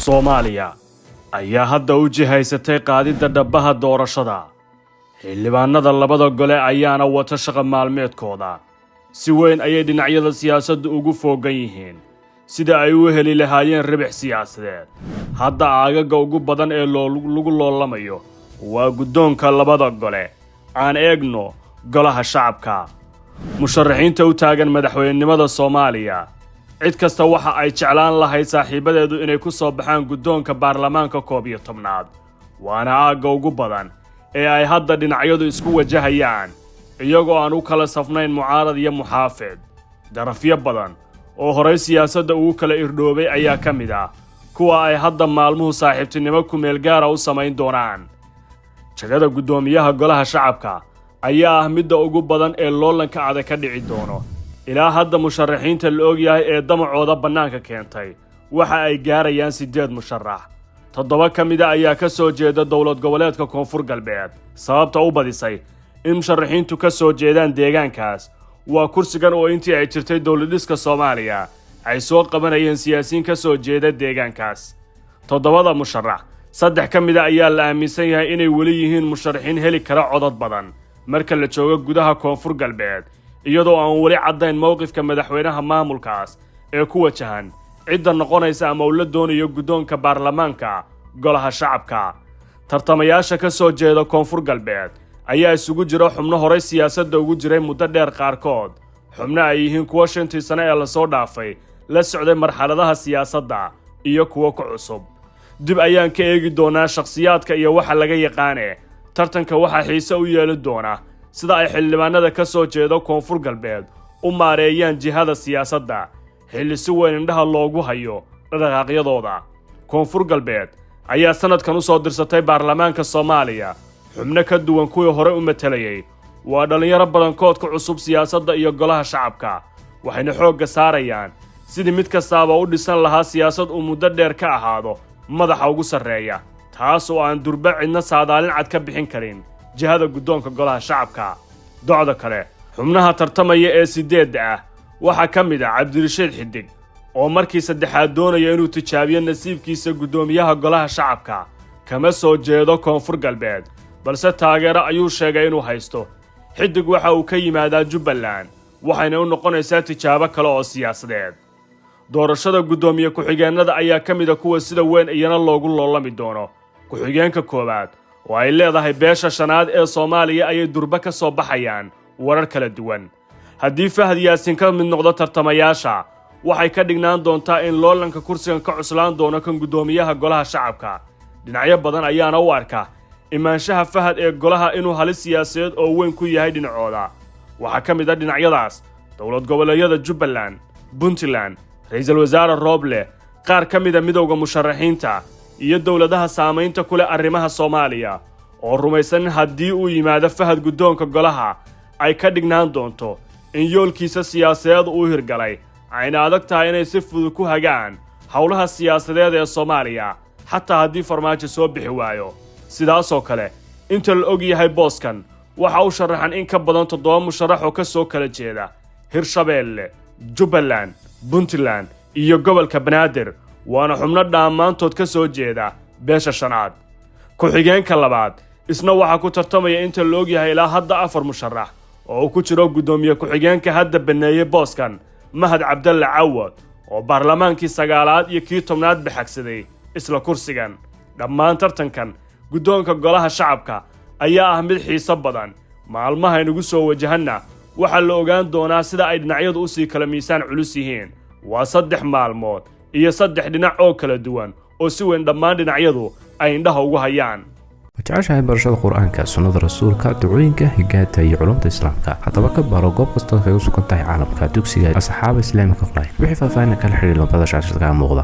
Soomaaliya ayaa hadda u jihaysatay qaadidda dhabbaha doorashada. Xildhibaanada labada gole ayaana wata shaqa maalmeedkooda. Si weyn ayay dhinacyada siyaasaddu ugu foogan yihiin sida ay u heli lahaayeen ribix siyaasadeed. Hadda aagaga ugu badan ee lagu loolamayo waa guddoonka labada gole. Aan eegno Golaha Shacabka. Musharaxiinta u taagan madaxweynenimada Soomaaliya, cid kasta waxa ay jeclaan lahayd saaxiibadeedu inay ku soo baxaan guddoonka baarlamaanka 11aad, waana aagga ugu badan ee ay hadda dhinacyadu isku wajahayaan, iyagoo aan u kala safnayn mucaarad iyo muxaafid. Darafyo badan oo horay siyaasadda ugu kala irdhoobay ayaa ka mid ah kuwa ay hadda maalmuhu saaxiibtinimo kumeel gaara u samayn doonaan. Jagada guddoomiyaha Golaha Shacabka ayaa ah midda ugu badan ee loolanka adag ka dhici doono. Ilaa hadda musharaxiinta la ogyahay ee damacooda bannaanka keentay waxa ay gaarayaan siddeed musharax. Toddoba ka mida ayaa ka soo jeeda Dowlad Goboleedka Koonfur Galbeed. Sababta u badisay in musharaxiintu ka soo jeedaan deegaankaas waa kursigan oo intii ay jirtay dowladhiska Soomaaliya ay soo qabanayeen siyaasiyiin ka soo jeeda deegaankaas. Toddobada musharax, saddex ka mida ayaa la aaminsan yahay inay weli yihiin musharaxiin heli kara codad badan marka la joogo gudaha Koonfur Galbeed, iyadoo aan weli caddayn mowqifka madaxweynaha maamulkaas ee ku wajahan cidda noqonaysa ama uu la doonayo guddoonka baarlamaanka Golaha Shacabka. Tartamayaasha ka soo jeeda Koonfur Galbeed ayaa isugu jira xubno horay siyaasadda ugu jiray muddo dheer qaarkood, xubno ay yihiin kuwo 5-tii sane ee lasoo dhaafay la socday marxaladaha siyaasadda, iyo kuwo ku cusub. Dib ayaan ka eegi doonaa shakhsiyaadka iyo waxa laga yaqaane. Tartanka waxaa xiise u yeeli doona sida ay xildhibaanada ka soo jeeda Koonfur Galbeed u maareeyaan jihada siyaasadda, xilli si weyn indhaha loogu hayo dhaqaaqyadooda. Koonfur Galbeed ayaa sanadkan u soo dirsatay baarlamaanka Soomaaliya xubno ka duwan kuwii hore u matelayay. Waa dhallinyaro badankood ku cusub siyaasadda iyo Golaha Shacabka, waxayna xoogga saarayaan sidii mid kastaaba u dhisan lahaa siyaasad uu muddo dheer ka ahaado madaxa ugu sarreeya, taas oo aan durba cidna saadaalin cad ka bixin karin jihada guddoonka Golaha Shacabka. Docda kale, xubnaha tartamaya ee siddeedda ah waxaa ka mid ah Cabdirashiid Xidig oo markii saddexaad doonaya inuu tijaabiyo nasiibkiisa guddoomiyaha Golaha Shacabka. Kama soo jeedo Koonfur Galbeed, balse taageero ayuu sheegay inuu haysto. Xidig waxa uu ka yimaadaa Jubbaland, waxayna u noqonaysaa tijaabo kale oo siyaasadeed. Doorashada guddoomiye ku-xigeennada ayaa ka mid a kuwa sida weyn iyana loogu loolami doono. Ku-xigeenka koowaad oo ay leedahay beesha shanaad ee Soomaaliya ayay durba ka soo baxayaan warar kala duwan. Haddii Fahad Yaasiin ka mid noqdo tartamayaasha, waxay ka dhignaan doontaa in loolanka kursigan ka cuslaan doono kan guddoomiyaha Golaha Shacabka. Dhinacyo badan ayaana u arka imaanshaha Fahad ee golaha inuu halis siyaasadeed oo weyn ku yahay dhinacooda. Waxaa ka mid ah dhinacyadaas dowlad goboleedyada Jubbaland, Puntland, Ra-iisul Wasaare Rooble, qaar ka mida Midowda Musharaxiinta iyo dowladaha saamaynta ku leh arrimaha Soomaaliya oo rumaysan in haddii uu yimaado Fahad guddoonka golaha ay ka dhignaan doonto in yoolkiisa siyaasadeed uu hirgalay, ayna adag tahay inay si fudud ku hagaan howlaha siyaasadeed ee Soomaaliya, xataa haddii Farmaajo soo bixi waayo. Sidaasoo kale, inta la og yahay, booskan waxa u sharaxan in ka badan toddoba musharax oo ka soo kala jeeda Hirshabeelle, Jubbaland, Puntland iyo gobolka Banaadir, waana xubno dhammaantood ka soo jeeda beesha shanaad. Ku-xigeenka labaad isna waxaa ku tartamaya, inta la ogyahay ilaa hadda, afar musharax oo uu ku jiro guddoomiye ku-xigeenka hadda baneeyey booskan, Mahad Cabdalle Cawad, oo baarlamaankii sagaalaad iyo kii 10aad baxagsaday isla kursigan. Dhammaan tartankan guddoonka Golaha Shacabka ayaa ah mid xiiso badan. Maalmaha inugu soo wajahanna waxaa la ogaan doonaa sida ay dhinacyadu usii kala miisaan culus yihiin. Waa 3 maalmood iyo saddex dhinac oo kala duwan oo si weyn dhammaan dhinacyadu ay indhaha ugu hayaan. Ma jeceshahay barashada Qur-aanka, sunnada Rasuulka, ducooyinka, higaata iyo culumta Islaamka? Haddaba ka baro goob kastood kaga sugan tahay caalamka dugsiga Asxaaba Islaamika Online. Wixii faahfaahin kala xidhiir lambarada shaashada kaa muuqda.